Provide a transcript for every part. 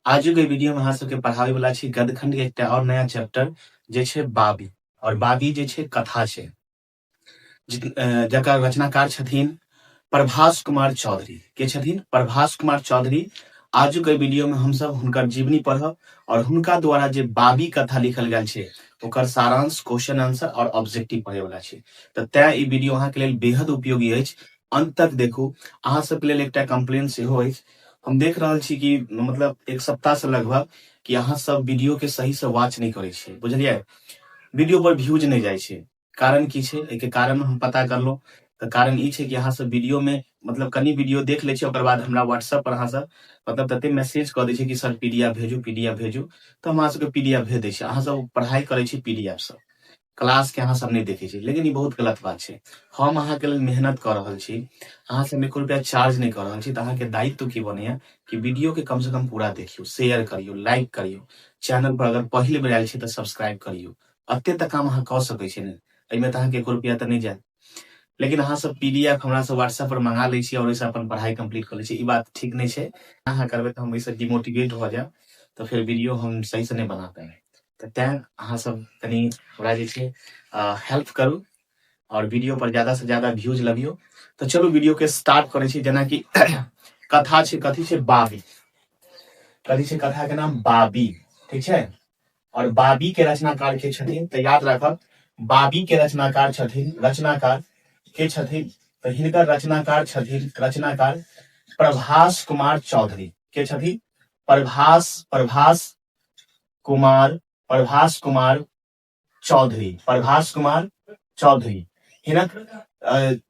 आजुक एहि वीडियो में अहाँ सबके पढ़ाबै वाला छी गदखंड के एकटा और नया चैप्टर जे छै बाबी। और बाबी जे छै कथा छै जकर रचनाकार छथिन प्रभास कुमार चौधरी। के छथिन? प्रभास कुमार चौधरी। आजुक एहि वीडियो में हमसब हुनकर जीवनी पढ़ब और हुनका द्वारा जे बाबी कथा लिखल गेल छै ओकर सारांश, क्वेश्चन आंसर और ऑब्जेक्टिव पढ़े वाला छै। तऽ तैं ई वीडियो अहाँके लेल बेहद उपयोगी अछि, अंत तक देखू। अहाँ सबके लेल एकटा कंप्लेन सेहो अछि। हम देख रहल छी कि मतलब एक सप्ताह से लगभग कि अहाँ सब वीडियो के सही से वॉच नहि करै छियै, बुझलियै? वीडियो पर व्यूज नहि जाइ छै। कारण की छै? एहिके कारण हम पता करलहुँ तऽ कारण ई छै कि अहाँ सब वीडियो में मतलब कनि वीडियो देख लै छियै, ओकर बाद हमरा व्हाट्सएप पर अहाँ सब मतलब तते मैसेज कऽ दै छियै कि सर पीडीएफ भेजू, पीडीएफ भेजू। तऽ हम अहाँ सबके पीडीएफ भेज दै छी। अहाँ सब पढ़ाइ करै छी पीडीएफ से, क्लास के अहाँ सब नहि देखै छी। लेकिन ई बहुत गलत बात छै। हम अहाँके लेल मेहनत कऽ रहल छी, अहाँ से हम एको रुपया चार्ज नहि कऽ रहल छी, तऽ अहाँके दायित्व की बनैया कि वीडियो के कम से कम पूरा देखियौ, शेयर करियौ, लाइक करियौ, चैनल पर अगर पहिल बेर आयल छी तऽ सब्सक्राइब करियौ। एते तऽ काम अहाँ कऽ सकै छी ने, एहिमे तऽ अहाँके एको रुपया तऽ नहि जायत। लेकिन अहाँ सब पीडीएफ हमरा से व्हाट्सएप पर मंगा लै छी और ओहिसँ अपन पढ़ाई कंप्लीट कऽ लै छी। ई बात ठीक नहि छै। अहाँ करबै तऽ हम ओहिसँ डिमोटिवेट भऽ जायब, तऽ फेर वीडियो हम सही से नहि बना पाएब। तऽ तैं अहाँ सब कनि हमरा जे छै हेल्प करू और वीडियो पर ज्यादा से ज्यादा व्यूज लबियौ। तऽ चलू वीडियो के स्टार्ट करै छी। जेनाकि कथा छै, कथी छै? बाबी। कथी छै कथा के नाम? बाबी, ठीक छै? और बाबी के रचनाकार के छथिन? तऽ याद राखब, बाबी के रचनाकार छथिन, रचनाकार के छथिन? तऽ हिनकर रचनाकार छथिन, रचनाकार प्रभास कुमार चौधरी। के छथिन? प्रभास, प्रभास कुमार, प्रभास कुमार चौधरी, प्रभास कुमार चौधरी। हिनक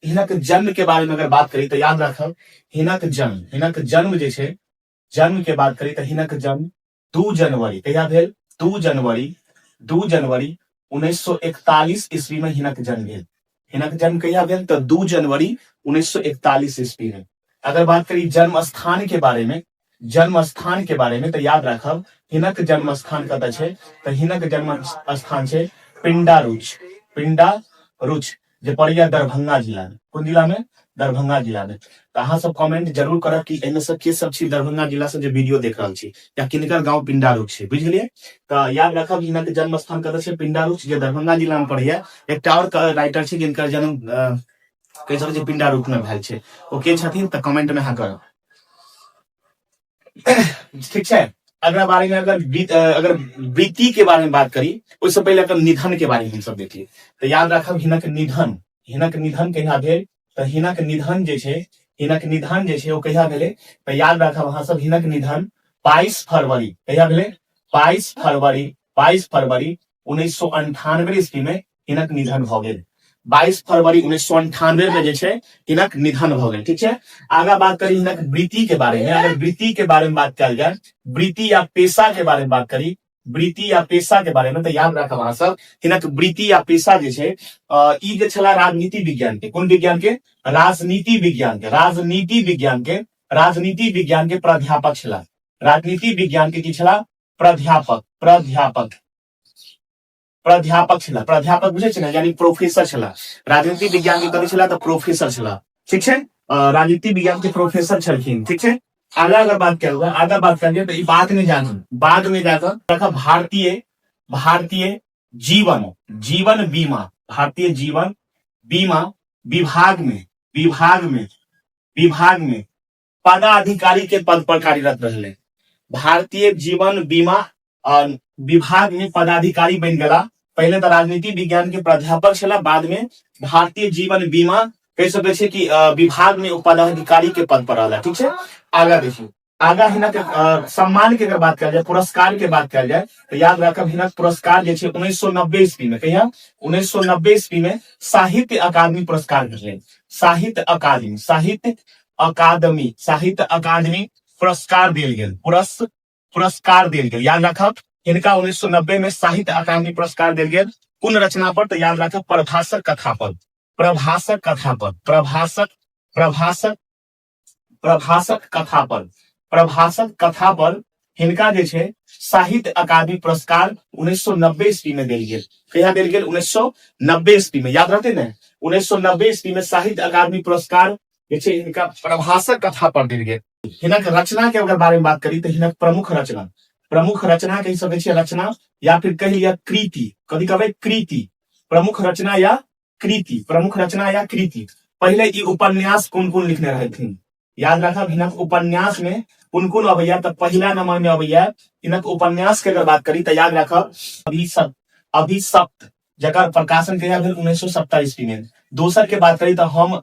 हिनक जन्म के बारे में अगर बात करी तऽ याद राखब, हिनक जन्म, हिनक जन्म जे छै, जन्म के बात करी तऽ हिनक जन्म 2 जनवरी, कहिया भेल? 2 जनवरी, 2 जनवरी 1941 ईस्वी में हिनक जन्म भेल। हिनक जन्म कहिया भेल? तऽ 2 जनवरी 1941 ईस्वी में। अगर बात करी जन्म स्थान के बारे में, जन्म स्थान के बारे में, तऽ याद राखब हिनक जन्म स्थान कतऽ छै? तऽ हिनक जन्म स्थान छै पिंडारूच, पिंडारूच जे पड़ैया दरभंगा जिला में। कोन जिला में? दरभंगा जिला में। तऽ अहाँ सब कमेंट जरूर करब कि एहिमे से के सब छी दरभंगा जिला से जे वीडियो देख रहल छी, या किनकर गांव पिंडारूच छै, बुझि गेलियै? तऽ याद राखब हिनक जन्म स्थान कतऽ छै? पिंडारूच, जे दरभंगा जिला में पड़ैया। एकटा और राइटर छै जिनकर जन्म कहि सकै छी पिंडारूच में भेल छै, ओ के छथिन? तऽ कमेंट में अहाँ करब, ठीक छै? अगला बारे में अगर अगर वृत्ति के बारे में बात करी, ओहिसँ पहिले अगर निधन के बारे में हमसब देखी तऽ याद राखब हिनक निधन, हिनक निधन कहिया भेल? तऽ हिनक निधन जे छै, हिनक निधन जे छै ओ कहिया भेलै? तऽ याद राखब अहाँ सब हिनक निधन 22 फरवरी, कहिया भेलै? 22 फरवरी, 22 फरवरी 1998 ईस्वी में हिनक निधन भऽ गेल। 22 फरवरी 1998 में जे छै हिनक निधन भऽ गेल, ठीक छै? आगा बात करी हिनक वृत्ति के बारे में। अगर वृत्ति के बारे में बात कयल जाय, वृत्ति या पेशा के बारे में बात करी, वृत्ति या पेशा के बारे में, तऽ याद राखब अहाँ सब हिनक वृत्ति या पेशा जे छै, ई जे छला राजनीति विज्ञान के, कोन विज्ञान के? राजनीति विज्ञान के, राजनीति विज्ञान के, राजनीति विज्ञान के प्राध्यापक छला। राजनीति विज्ञान के की छला? प्राध्यापक, प्राध्यापक, प्राध्यापक छला। प्राध्यापक बुझै छै ने, यानी प्रोफेसर छला। राजनीति विज्ञान के कथी छला? तऽ प्रोफेसर छला, ठीक छै? राजनीति विज्ञान के प्रोफेसर छलखिन, ठीक छै? आगा अगर बात कयल जाय, आगा बात कयल जाय तऽ ई बात नहि जानू, बाद में जाकऽ रखब। भारतीय, भारतीय जीवन, जीवन बीमा, भारतीय जीवन बीमा विभाग में, विभाग में, विभाग में पदाधिकारी के पद पर कार्यरत रहले। भारतीय जीवन बीमा विभाग में पदाधिकारी बन गला। पहले तो राजनीति विज्ञान के प्राध्यापक छला, बाद में भारतीय जीवन बीमा कहि सकै छै कि विभाग में पदाधिकारी के पद पर रहला, ठीक छै? आगा देखियौ, आगा हिनक सम्मान के अगर बात कयल जाय, पुरस्कार के बात कयल जाय, तऽ याद राखब हिनक पुरस्कार जे छै 1990 ईस्वी में, कहिया? 1990 ईस्वी में साहित्य अकादमी पुरस्कार भेटलै। साहित्य अकादमी, साहित्य अकादमी, साहित्य अकादमी पुरस्कार देल गेल, पुरस्कार देल गेल। याद राखब हिनका 1990 में साहित्य अकादमी पुरस्कार देल गेल। कोन रचना पर? तऽ याद राखब प्रभासक कथा पर, प्रभासक कथा पर, प्रभासक, प्रभासक, प्रभासक कथा पर, प्रभासक कथा पर हिनका जे छै साहित्य अकादमी पुरस्कार 1990 ईस्वी में देल गेल। कहिया देल गेल? 1990 ईस्वी में। याद रहते ने? 1990 ईस्वी में साहित्य अकादमी पुरस्कार जे छै हिनका प्रभासक कथा पर देल गेल। हिनक रचना के अगर बारे में बात करी तऽ हिनक प्रमुख रचना, प्रमुख रचना कहि सकै छियै रचना, या फिर कहि लिअ कृति। कथी कहबै? कृति। प्रमुख रचना या कृति, प्रमुख रचना या कृति। पहिले ई उपन्यास कोन कोन लिखने रहथिन? याद राखब, हिनक उपन्यास में कोन कोन अबैया? तऽ पहिला नंबर में अबैया हिनक उपन्यास के अगर बात करी तऽ याद राखब अभिशप्त, अभिशप्त, जकर प्रकाशन कहिया भेल? 1970 ईस्वी में। दोसर के बात करी तऽ हम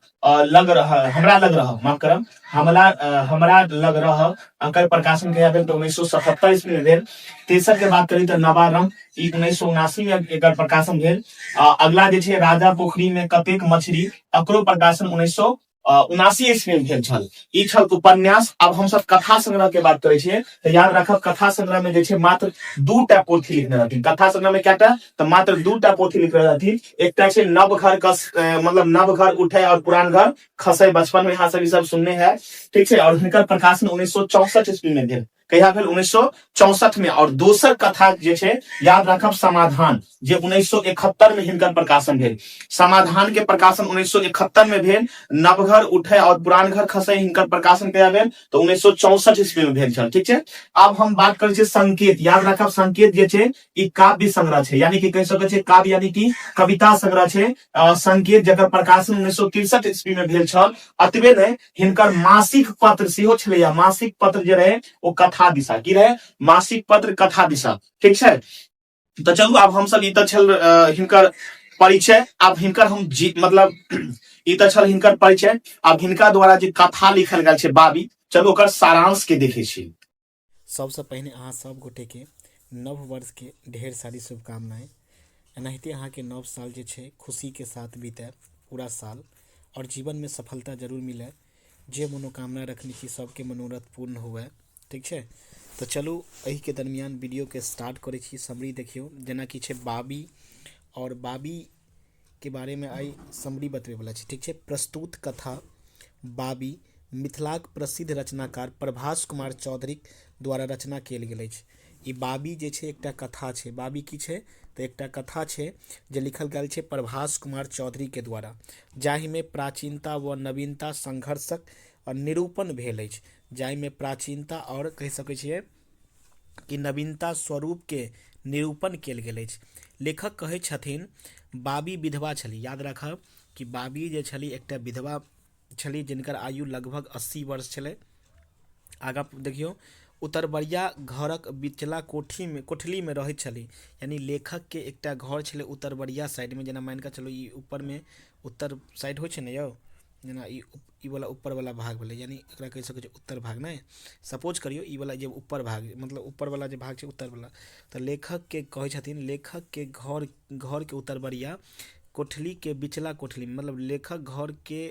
लग रह, हमरा लग रह, माफ करब, हमला हमरा लग रह, एकर प्रकाशन कहिया भेल? तऽ 1977 ईस्वी में भेल। तेसर के बात करी तऽ नवारंभ, ई 1979 में एकर प्रकाशन भेल। अगला जे छै राजा पोखरी में कतेक मछली, एकरो प्रकाशन 1979 ईस्वी में भेल छल। ई छल उपन्यास। आब हमसब कथा संग्रह के बात करै छियै तऽ याद राखब कथा संग्रह में जे छै मात्र दूटा पोथी लिखने रहथिन। कथा संग्रह में कएटा? तऽ मात्र दूटा पोथी लिखने रहथिन। एकटा छै नव घर कस, मतलब नव घर उठे और पुरान घर खसे, बचपन में यहाँ सब ई सब सुनने है, ठीक छै। और हिनकर प्रकाशन 1964 ईस्वी में भेल। कहिया भेल? 1964 में। और दोसर कथा जे छै याद राखब समाधान, जे 1971 में हिनकर प्रकाशन भेल। समाधान के प्रकाशन 1971 में भेल। नवघर उठे और पुरान घर खसे, हिनकर प्रकाशन कहिया भेल? तऽ 1964 ईस्वी में भेल छल, ठीक छै। आब हम बात करै छियै संकेत। याद राखब संकेत जे छै ई काव्य संग्रह छै, यानी कि कहि सकै छियै काव्य यानी कि कविता संग्रह छै संकेत, जकर प्रकाशन 1963 ईस्वी में भेल छल। अतबे नहि, हिनकर मासिक पत्र सेहो छलैया। मासिक पत्र जे रहे ओ कथा दिशा। की रहे? मासिक पत्र कथा दिशा, ठीक छै। तऽ चलू आब हमसब ई तऽ छल हिनकर परिचय। आब हिनकर हम जी मतलब ई तऽ छल हिनकर परिचय। आब हिनका द्वारा जे कथा लिखल गेल छै बाबी, चलू ओकर सारांश के देखै छी। सबसँ पहिने अहाँ सब गोटेके नव वर्षके ढेर सारी शुभकामनाएँ। एनाहिते अहाँके नव साल जे छै खुशीके साथ बीतै पूरा साल आओर जीवनमे सफलता जरूर मिलै, जे मनोकामना रखने छी सबके मनोरथ पूर्ण हुए, ठीक छै। तऽ चलू एहिके दरमियान वीडियोके स्टार्ट करै छी। समरी देखियौ, जेनाकि छै बाबी, आओर बाबीके बारेमे आइ समरी बतबैवला छी, ठीक छै। प्रस्तुत कथा बाबी मिथिलाक प्रसिद्ध रचनाकार प्रभास कुमार चौधरीक द्वारा रचना कयल गेल अछि। ई बाबी जे छै एकटा कथा छै। बाबी की छै? तऽ एकटा कथा छै जे लिखल गेल छै प्रभास कुमार चौधरीके द्वारा, जाहिमे प्राचीनता व नवीनता संघर्षक निरूपण भेल अछि। जाहिमे प्राचीनता आओर कहि सकै छियै कि नवीनता स्वरूपके निरूपण कयल गेल अछि। लेखक कहै छथिन बाबी विधवा छली। याद राखब कि बाबी जे छली एकटा विधवा छली जिनकर आयु लगभग 80 वर्ष छलै। आगाँ देखियौ, उतरबरिया घरक बिचला कोठीमे कोठलीमे रहैत छली। यानि लेखकके एकटा घर छलै उतरबरिया साइडमे, जेना मानि कऽ चलू ई ऊपरमे उत्तर साइड होइ छै ने यौ, जेना ई ई वला ऊपरवला भाग भेलै, यानि एकरा कहि सकै छियै उत्तर भाग। नहि सपोज करियौ ई वला जे ऊपर भाग मतलब ऊपरवला जे भाग छै उत्तरवला, तऽ लेखकके कहै छथिन लेखकके घर घरके उतरबरिया कोठलीके बिचला कोठलीमे, मतलब लेखक घरके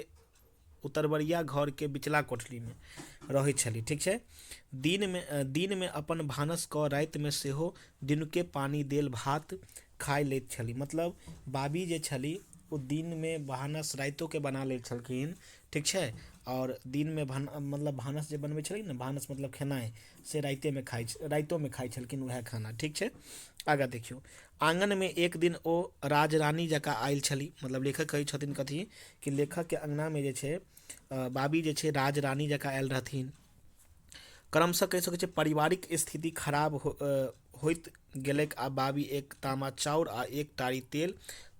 उतरबरिया घरके बिचला कोठलीमे रहै छली, ठीक छै। दिनमे दिनमे अपन भानस कऽ रातिमे सेहो दिनुके पानि देल भात खाइ लैत छली। मतलब बाबी जे छली ओ दिनमे भानस रातिओके बना लैत छलखिन, ठीक छै। आओर दिनमे भन मतलब भानस जे बनबै छलै ने, भानस मतलब खेनाइ, से रातिएमे खाइ रातिओमे खाइ छलखिन उएह खाना, ठीक छै। आगाँ देखियौ, आङनमे एक दिन ओ राजरानी जकाँ आयल छली। मतलब लेखक कहै छथिन कथी कि लेखकके अङ्गनामे जे छै बाबी जे छै राजरानी जकाँ आयल रहथिन। क्रमशः कहि सकै छियै पारिवारिक स्थिति खराब हो होइत गेलैक आ बाबी एक तामा चाउर आ एक टारी तेल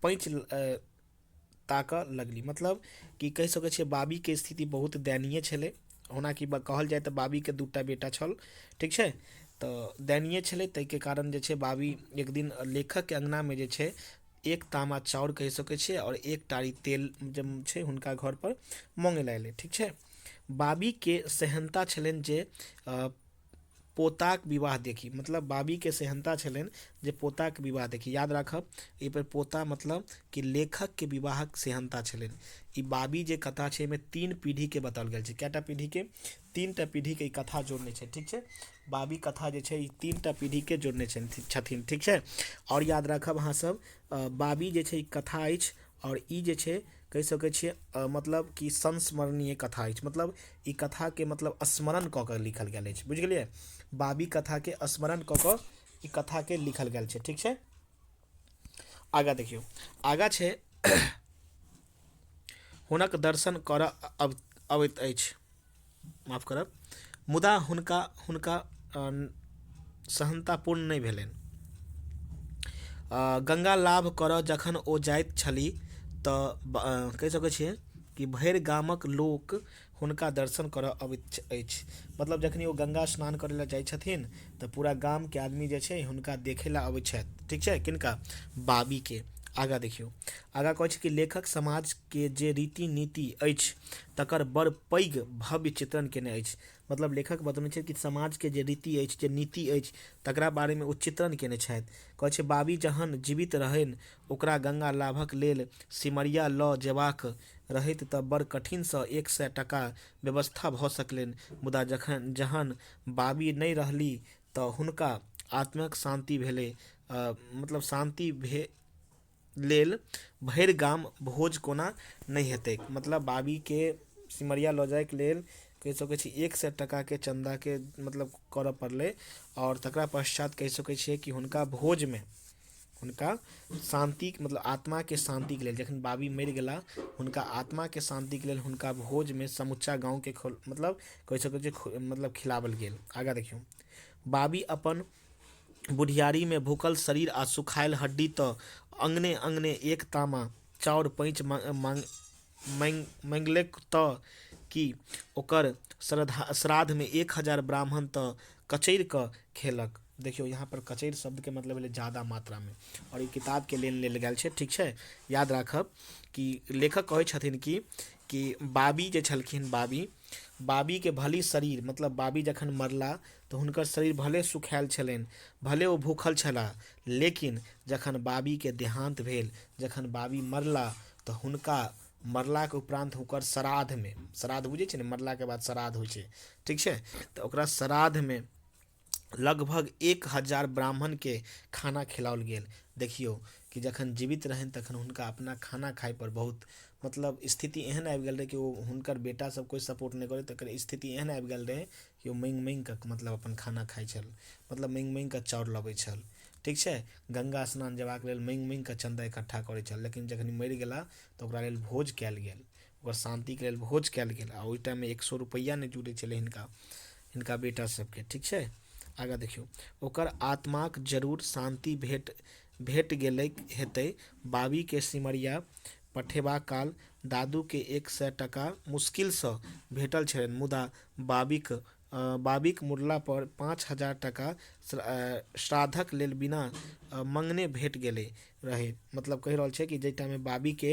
पैँच ताकऽ लगली। मतलब कि कहि सकै छियै बाबीके स्थिति बहुत दयनीय छलै। ओनाकि कहल जाय तऽ बाबीके दूटा बेटा छल, ठीक छै। तऽ दयनीय छलै, ताहिके कारण जे छै बाबी एक दिन लेखकके अङ्गनामे जे छै एक तामा चाउर कहि सकै छियै आओर एक टारी तेल जे छै हुनका घरपर मङ्गै लए अयलै, ठीक छै। बाबीके सेहन्ता छलनि जे पोताक विवाह देखी। मतलब बाबीके सेहन्ता छलनि जे पोताक विवाह देखी। याद राखब एहिपर पोता मतलब कि लेखकके विवाहक सेहन्ता छलनि। ई बाबी जे कथा छै एहिमे तीन पीढ़ीके बताओल गेल छै। कएटा पीढ़ीके? तीनटा पीढ़ीके ई कथा जोड़ने छै, ठीक छै। बाबी कथा जे छै ई तीनटा पीढ़ीके जोड़ने छथिन, ठीक छै। आओर याद राखब अहाँसभ बाबी जे छै ई कथा अछि आओर ई जे छै कहि सकै छियै मतलब कि संस्मरणीय कथा अछि। मतलब ई कथाके मतलब स्मरण कऽ कऽ लिखल गेल अछि, बुझि गेलियै। बाबी कथाके स्मरण कऽ कऽ ई कथाके लिखल गेल छै, ठीक छै। आगाँ देखियौ, आगाँ छै हुनक दर्शन करऽ अबैत अछि। माफ करब, मुदा हुनका हुनका सहनतापूर्ण नहि भेलनि। गंगा लाभ करऽ जखन ओ जाइत छली तऽ कहि सकै छियै कि भरि गामक लोक हुनका दर्शन करऽ अबैत अछि। मतलब जखन ओ गंगा स्नान करै लए जाइ छथिन तऽ पूरा गामके आदमी जे छै हुनका देखै लए अबै छथि। ठीक छै, किनका? बाबीके। आगाँ देखियौ, आगाँ कहै छै कि लेखक समाजके जे रीति नीति अछि तकर बड़ पैघ भव्य चित्रण केने अछि। मतलब लेखक बतबै छै कि समाजके जे रीति अछि, जे नीति अछि, तकरा बारेमे ओ चित्रण केने छथि। कहै छै बाबी जहन जीवित रहनि ओकरा गंगा लाभक लेल सिमरिया लऽ जेबाक रहैत तऽ बड़ कठिनसँ 100 टका व्यवस्था भऽ सकलनि, मुदा जखन जहन बाबी नहि रहली तऽ हुनका आत्मक शान्ति भेलै, मतलब शान्ति भे लेल भरि गाम भोज कोना नहि हेतैक। मतलब बाबीके सिमरिया लऽ जाइके लेल कहि सकै छी 100 टकाके चन्दाके मतलब करऽ पड़लै, आओर तकरा पश्चात कहि सकै छियै कि हुनका भोजमे हुनका शान्ति मतलब आत्माके शान्तिके लेल जखन बाबी मरि गेला हुनका आत्माके शान्तिके लेल हुनका भोजमे समुच्चा गाँवके मतलब कहि सकै छियै मतलब खिलाओल गेल। आगाँ देखियौ, बाबी अपन बुढ़ियारीमे भूखल शरीर आ सुखायल हड्डी तऽ अङ्गने अङ्गने एक तामा चाउर पैँच माँगलक तऽ कि ओकर श्राद्धमे 1000 ब्राह्मण तऽ कचरि कऽ खेलक। देखियौ, यहाँ पर कचरि शब्दके मतलब भेलै ज्यादा मात्रामे, आओर ई किताबके लेल लेल गेल छै। ठीक छै, याद राखब कि लेखक कहै छथिन कि बाबी जे छलखिन, बाबी बाबीके भली शरीर मतलब बाबी जखन मरला तऽ हुनकर शरीर भले सुखायल छलनि, भले ओ भूखल छलाह, लेकिन जखन बाबीके देहान्त भेल, जखन बाबी मरला तऽ हुनका मरलाके उपरान्त हुनकर श्राद्धमे, श्राद्ध बुझै छियै ने, मरलाके बाद श्राद्ध होइ छै, ठीक छै, तऽ ओकरा श्राद्धमे लगभग 1000 ब्राह्मणके खाना खिलाओल गेल। देखियौ कि जखन जीवित रहनि तखन हुनका अपना खाना खाइपर बहुत मतलब स्थिति एहन आबि गेल रहै कि ओ हुनकर बेटा सब कोइ सपोर्ट नहि करै, तकर स्थिति एहन आबि गेल रहै कि ओ माँगि माँगिकऽ मतलब अपन खाना खाइ छल, मतलब माँगि माँगिकऽ चाउर लबै छल। ठीक छै, गंगा स्नान जेबाक लेल माँगि माँगिकऽ चन्दा इकट्ठा करै छल, लेकिन जखन मरि गेला तऽ ओकरा लेल भोज कयल गेल, ओकर शान्तिके लेल भोज कयल गेल, आ ओहि टाइममे 100 रुपैआ नहि जुड़ै छलै हिनका हिनका बेटा सबके। ठीक छै, आगाँ देखियौ, ओकर आत्माक जरूर शान्ति भेट भेट गेलै हेतै। बाबीके सिमरिया पठेबा काल दादूके 100 टका मुश्किलसँ भेटल छलनि, मुदा बाबीक बाबीक मुड़ला पर 5000 टका श्राद्धक लेल बिना मङ्गने भेट गेलै रहै। मतलब कहि रहल छै कि जाहि टाइममे बाबीके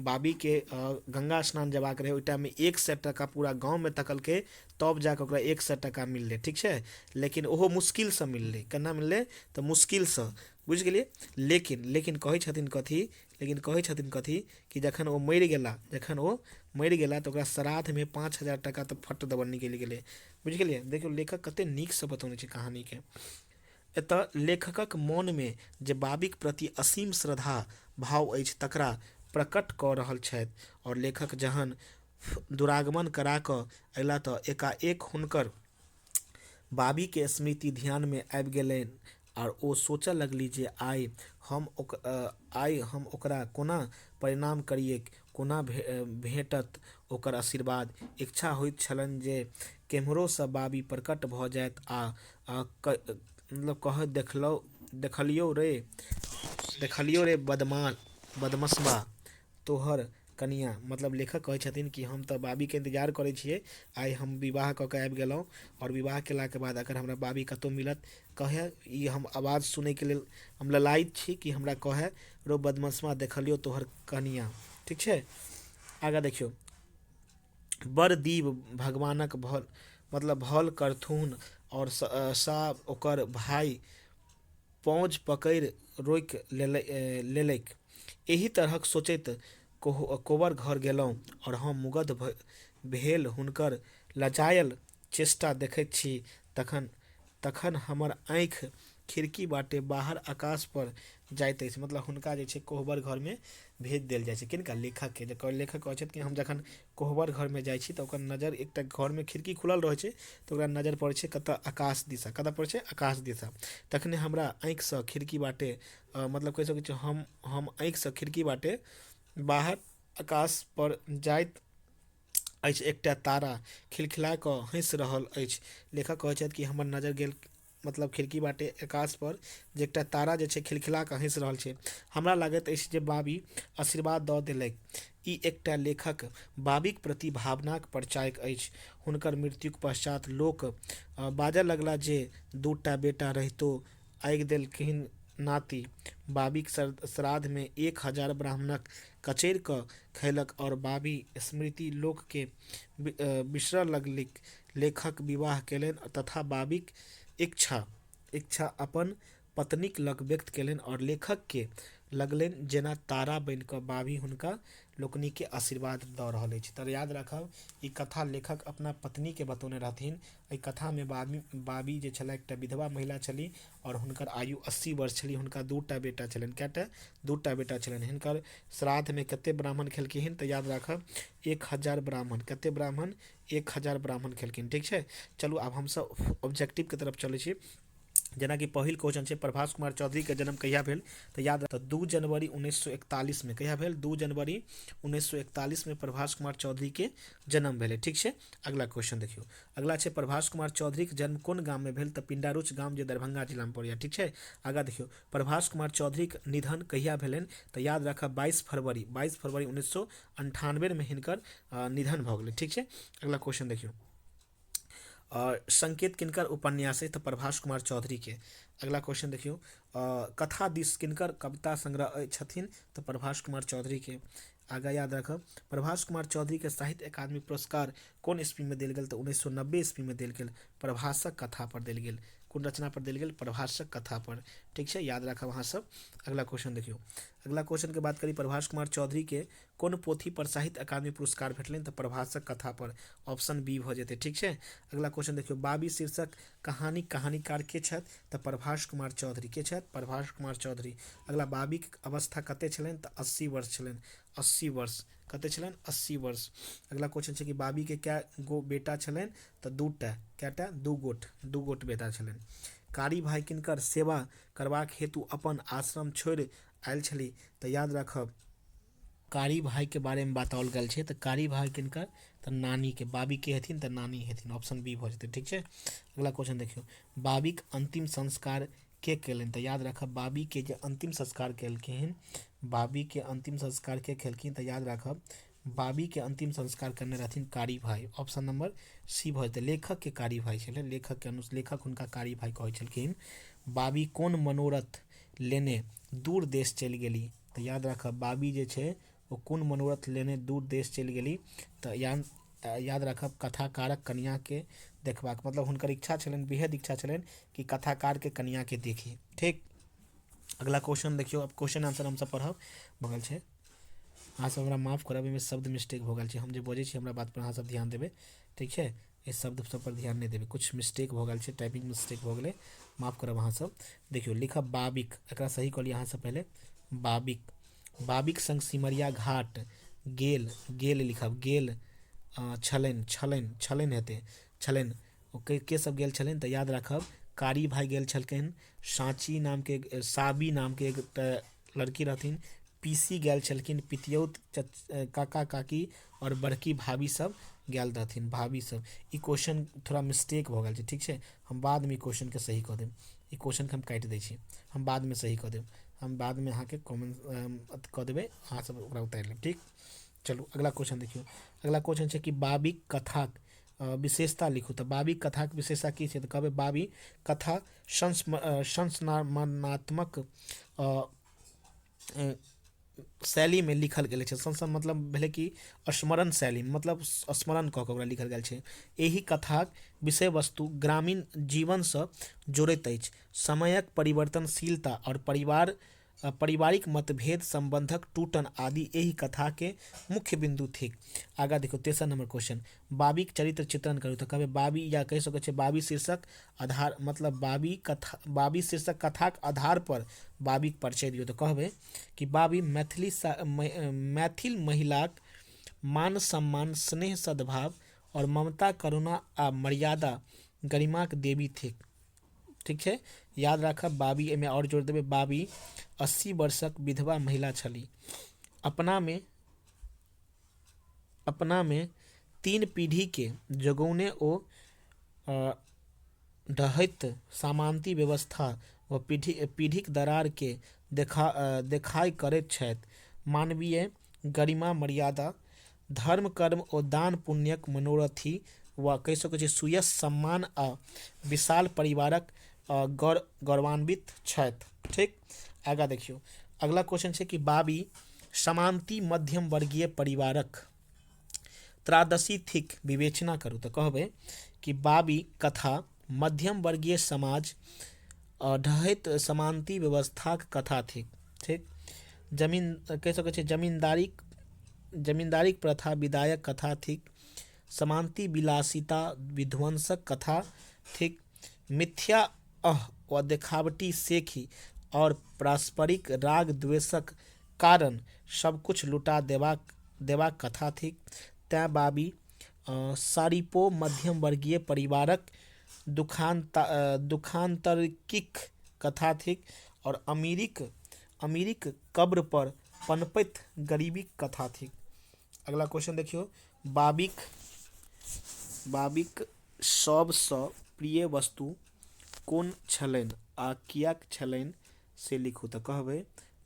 बाबीके गंगा स्नान जेबाक रहै ओहि टाइममे 100 टका पूरा गाँवमे तकलकै तब जाकऽ ओकरा 100 टका मिललै। ठीक छै, लेकिन ओहो मुश्किलसँ मिललै। केना मिललै? तऽ मुश्किलसँ, बुझि गेलियै। लेकिन लेकिन कहै छथिन कथी, लेकिन कहै छथिन कथी कि जखन ओ मरि गेला, जखन ओ मरि गेला तऽ ओकरा श्राद्धमे 5000 टका तऽ फट दबल निकलि गेलै। बुझि गेलियै। देखियौ लेखक कते नीकसँ बतौने छै कहानीके। एतऽ लेखकक मोनमे जे बाबीक प्रति असीम श्रद्धा भाव अछि तकरा प्रकट कऽ रहल छथि। आओर लेखक जहन दुरागमन करा कऽ अयला तऽ एकाएक हुनकर बाबीके स्मृति ध्यानमे आबि गेलनि आर ओ सोचऽ लगली जे आइ हम आइ हम ओकरा कोना परिणाम करियैक, कोना भेटत ओकर आशीर्वाद। इच्छा होइत छलनि जे केम्हरोसँ बाबी प्रकट भऽ जायत आ मतलब कहत देखलहुँ देखलियौ रे, देखलियौ रे बदमसबा तोहर कनियाँ। मतलब लेखक कहै छथिन कि हम तऽ बाबीके इन्तजार करै छियै, आइ हम विवाह कऽ के आबि गेलहुँ आओर विवाह केलाके बाद अगर हमरा बाबी कतहु मिलत कहै, ई हम आवाज सुनैके लेल हम ललायित छी कि हमरा कहै रौ बदमसबा देखलियौ तोहर कनियाँ। ठीक छै, आगाँ देखियौ, बड़ दीव भगवानक भल मतलब भल करथुन आओर सा ओकर भाय पौज पकड़ि रोकि लेलक। एहि तरहक सोचैत कोबर घर गेलहुँ आओर हम मुग्ध भेल हुनकर लजायल चेष्टा देखैत छी। तखन तखन हमर आँखि खिड़की बाटे बाहर आकाश पर जाइत अछि। मतलब हुनका जे छै कोहबर घरमे भेज देल जाइ छै। किनका? लेखकके। जे लेखक कहै छथि कि हम जखन कोहबर घरमे जाइ छी तऽ ओकर नजर एकटा घरमे खिड़की खुलल रहै छै तऽ ओकरा नजर पड़ै छै कतऽ? आकाश दिशा। कतऽ पड़ै छै? आकाश दिशा। तखने हमरा आँखिसँ खिड़की बाटे मतलब कहि सकै छी हम आँखिसँ खिड़की बाटे बाहर आकाश पर जाइत अछि एकटा तारा खिलखिला कऽ हँसि रहल अछि। लेखक कहै छथि कि हमर नजर गेल मतलब खिड़की बाटे आकाशपर जे एकटा तारा जे छै खिलखिला कऽ हँसि रहल छै। हमरा लागैत अछि जे बाबी आशीर्वाद दऽ देलक। ई एकटा लेखक बाबीक प्रति भावनाक परिचायक अछि। हुनकर मृत्युक पश्चात लोक बाजऽ लगला जे 2टा बेटा रहितो आगि देलखिन नाति। बाबीक श्राद्धमे 1000 ब्राह्मणक कचरि कऽ खयलक आओर बाबी स्मृति लोककेँ बिसरऽ लगलिक। लेखक विवाह कयलनि तथा बाबीक इच्छा इच्छा अपन पत्नीक लग व्यक्त कयलनि आओर लेखकके लगलनि जेना तारा बनि कऽ बाबी हुनका लोकनिके आशीर्वाद दऽ रहल अछि। तऽ याद राखब, ई कथा लेखक अपना पत्नीके बतौने रहथिन। एहि कथामे बाबी बाबी जे छलै एकटा विधवा महिला छली आओर हुनकर आयु 80 वर्ष छली। हुनका 2टा बेटा छलनि। कएटा? 2टा बेटा छलनि। हिनकर श्राद्धमे कते ब्राह्मण खेलखिन? तऽ याद राखब, 1000 ब्राह्मण। कते ब्राह्मण? 1000 ब्राह्मण खेलखिन। ठीक छै, चलू आब हमसभ ऑब्जेक्टिवके तरफ चलै छी। जेनाकि पहिल क्वेश्चन छै, प्रभास कुमार चौधरीके जन्म कहिया भेल? तऽ याद तऽ 2 जनवरी 1941मे। कहिया भेल? 2 जनवरी 1941मे प्रभास कुमार चौधरीके जन्म भेलै। ठीक छै, अगला क्वेश्चन देखियौ। अगला छै, प्रभास कुमार चौधरीके जन्म कोन गाममे भेल? तऽ पिंडारूच गाम जे दरभंगा जिलामे पड़ैया। ठीक छै, आगाँ देखियौ, प्रभास कुमार चौधरीके निधन कहिया भेलनि? तऽ याद राखब, 22 फरवरी 1998मे हिनकर निधन भऽ गेलै। ठीक छै, अगला क्वेश्चन देखियौ। संकेत किनकर उपन्यास अछि? तऽ प्रभास कुमार चौधरीके। अगला क्वेश्चन देखियौ, कथा दिस किनकर कविता संग्रह छथिन? तऽ प्रभास कुमार चौधरीके। आगाँ याद राखब, प्रभास कुमार चौधरीके साहित्य अकादमी पुरस्कार कोन ईस्वीमे देल गेल? तऽ 1990 ईस्वीमे देल गेल। प्रभासक कथा पर देल गेल। कोन रचना पर देल गेल? प्रभासक कथा पर। ठीक छै, याद राखब अहाँ सब। अगला क्वेश्चन देखियौ। अगला क्वेश्चन के बात करी, प्रभास कुमार चौधरी के कोन पोथी पर साहित्य अकादमी पुरस्कार भेटलनि? तऽ प्रभासक कथा पर। ऑप्शन बी भऽ जेतै। ठीक छै, अगला क्वेश्चन देखियौ, बाबी शीर्षक कहानी कहानीकार के छथि? तऽ प्रभास कुमार चौधरी। के छथि? प्रभास कुमार चौधरी। अगला, बाबीक अवस्था कते छलनि? तऽ 80 वर्ष छलनि। 80 वर्ष। कते छलनि? 80 वर्ष। अगला क्वेश्चन छै कि बाबी के कए गो बेटा छलनि? तऽ 2टा। कएटा? 2 गोट। 2 गोट बेटा छलनि। कारी भाई किनकर सेवा करबाक हेतु अपन आश्रम छोड़ि आयल छली? तऽ याद राखब, कारी भाई के बारे में बताओल गेल छै। तऽ कारी भाई किनकर? तऽ नानी के। बाबी के हेथिन? तऽ नानी हेथिन। ऑप्शन बी भऽ जेतै। ठीक छै, अगला क्वेश्चन देखियौ, बाबीक अंतिम संस्कार के केलनि? तऽ याद राखब, बाबी के जे अंतिम संस्कार केलखिन, बाबी के अंतिम संस्कार के केलखिन? तऽ याद राखब, बाबी के अंतिम संस्कार करने रहथिन कारी भाई। ऑप्शन नंबर सी भऽ जेतै। लेखक के कारी भाई छलै, लेखक के अनुसार लेखक हुनका कारी भाई कहै छलखिन। बाबी कोन मनोरथ लेने दूर देश चलि गेली? तऽ याद राखब, बाबी जे छै ओ कोन मनोरथ लेने दूर देश चलि गेली? तऽ याद राखब, कथाकारक कनियाके देखबाक, मतलब हुनकर इच्छा छलनि, बेहद इच्छा छलनि कि कथाकारके कनियाके देखी। ठीक, अगला क्वेश्चन देखियौ। अब क्वेश्चन आंसर हमसब पढ़ब भऽ गेल छै। अहाँ सब हमरा माफ करब, एहिमे शब्द मिस्टेक भऽ गेल छै। हम जे बजै छी हमरा बात पर अहाँ सब ध्यान देबै। ठीक छै, एहि शब्द सब पर ध्यान नहि देबै, कुछ मिस्टेक भऽ गेल छै, टाइपिंग मिस्टेक भऽ गेलै, माफ करब अहाँ सब। देखियौ, लिखब बाबिक, एकरा सही कऽ लिअ अहाँ सब पहिले। बाबिक, बाबिक संग सिमरिया घाट गेल, गेल लिखब, गेल छलनि, छलनि छलनि हेतै, छलनि। ओ के सब गेल छलनि? तऽ याद राखब, कारी भाई गेल छलखिन, साँची नामके साबी नामके एकटा लड़की रहथिन, पीसी गेल छलखिन, पितियौत काका काकी आओर बड़की भाभी सब गेल रहथिन, भाभी सब। ई क्वेश्चन थोड़ा मिस्टेक भऽ गेल छै। ठीक छै, हम बादमे ई क्वेश्चनके सही कऽ देब। ई क्वेश्चनके हम काटि दै छी, हम बादमे सही कऽ देब, हम बादमे अहाँके कॉमेंट कऽ देबै, अहाँ सब ओकरा उतारि लेब। ठीक, चलू अगला क्वेश्चन देखियौ। अगला क्वेश्चन छै कि बाबीक कथाक विशेषता लिखू। तऽ बाबी कथाक विशेषता की छै? तऽ कहबै बाबी कथा संस्मरणात्मक शैलीमे लिखल गेल छै। संस्मरण मतलब भेलै कि स्मरण शैली, मतलब स्मरण कऽ कऽ ओकरा लिखल गेल छै। एहि कथाक विषय वस्तु ग्रामीण जीवनसँ जोड़ैत अछि। समयक परिवर्तनशीलता आओर पारिवारिक मतभेद, संबंधक टूटन आदि एहि कथा के मुख्य बिंदु थिक। आगाँ देखियौ, तेसर नंबर क्वेश्चन, बाबीक चरित्र चित्रण करू। तऽ कहबै बाबी, या कहि सकै छियै बाबी शीर्षक आधार, मतलब बाबी कथा, बाबी शीर्षक कथाक आधार पर बाबीक परिचय दियौ। तऽ कहबै कि बाबी मैथिली मैथिल महिलाक मान सम्मान, स्नेह, सद्भाव और ममता, करुणा आ मर्यादा गरिमाक देवी थिक। ठीक छै, याद राखब, बाबी एहिमे आओर जोड़ देबै, बाबी 80 वर्षक विधवा महिला छली। अपनामे तीन पीढ़ीके जगौने ओ ढहैत सामन्ती व्यवस्था व पीढ़ीक दरारके देखाइ करैत छथि। मानवीय गरिमा मर्यादा, धर्म कर्म ओ दान पुण्यक मनोरथी वा कहि सकैत छी सुयश सम्मान आ विशाल परिवारक गौरवान्वित छथि। ठीक, आगाँ देखियौ, अगला क्वेश्चन छै कि बाबी समान्ती मध्यम वर्गीय परिवारक त्रादशी थिक, विवेचना करू। तऽ कहबै कि बाबी कथा मध्यम वर्गीय समाज ढहैत समान्ती व्यवस्थाक कथा थिक। ठीक, जमीन कहि सकै छी जमींदारीक प्रथा विदायक कथा थिक। समान्ती विलासिता विध्वंसक कथा थिक। मिथ्या अह व देखावटी सेखी आओर पारस्परिक राग द्वेषक कारण सब किछु लुटा देबाक कथा थिक। तेँ बाबी सारिपो मध्यम वर्गीय परिवारक दुखान्तरकीक कथा थिक आओर अमीरीक कब्र पर पनपैत गरीबीक कथा थिक। अगला क्वेश्चन देखियौ, बाबीक सबसँ प्रिय वस्तु कोन छलनि आ किएक छलनि से लिखू। तऽ कहबै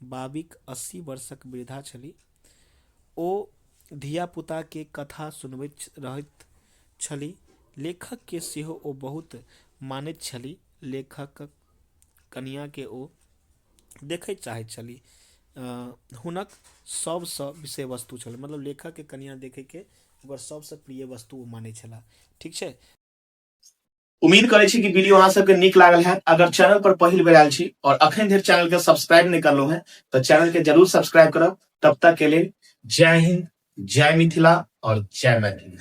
बाबीक 80 वर्षक वृद्धा छली, ओ धियापुताके कथा सुनबैत रहैत छली, लेखकके सेहो ओ बहुत मानैत छली, लेखकक कनियाँके ओ देखय चाहैत छली, हुनक सबसँ विषय वस्तु छल, मतलब लेखकके कनियाँ देखयके ओकर सबसँ प्रिय वस्तु ओ मानै छलाह। ठीक छै। उम्मीद करै छी कि वीडियो अहाँ सबके नीक लागल है। अगर चैनल पर पहिल बेर आयल छी और अखन धरि चैनल के सब्सक्राइब नहीं करलहुँ हैं तो चैनल के जरूर सब्सक्राइब करब। तब तक के लेल जय हिंद, जय मिथिला और जय मैथिली।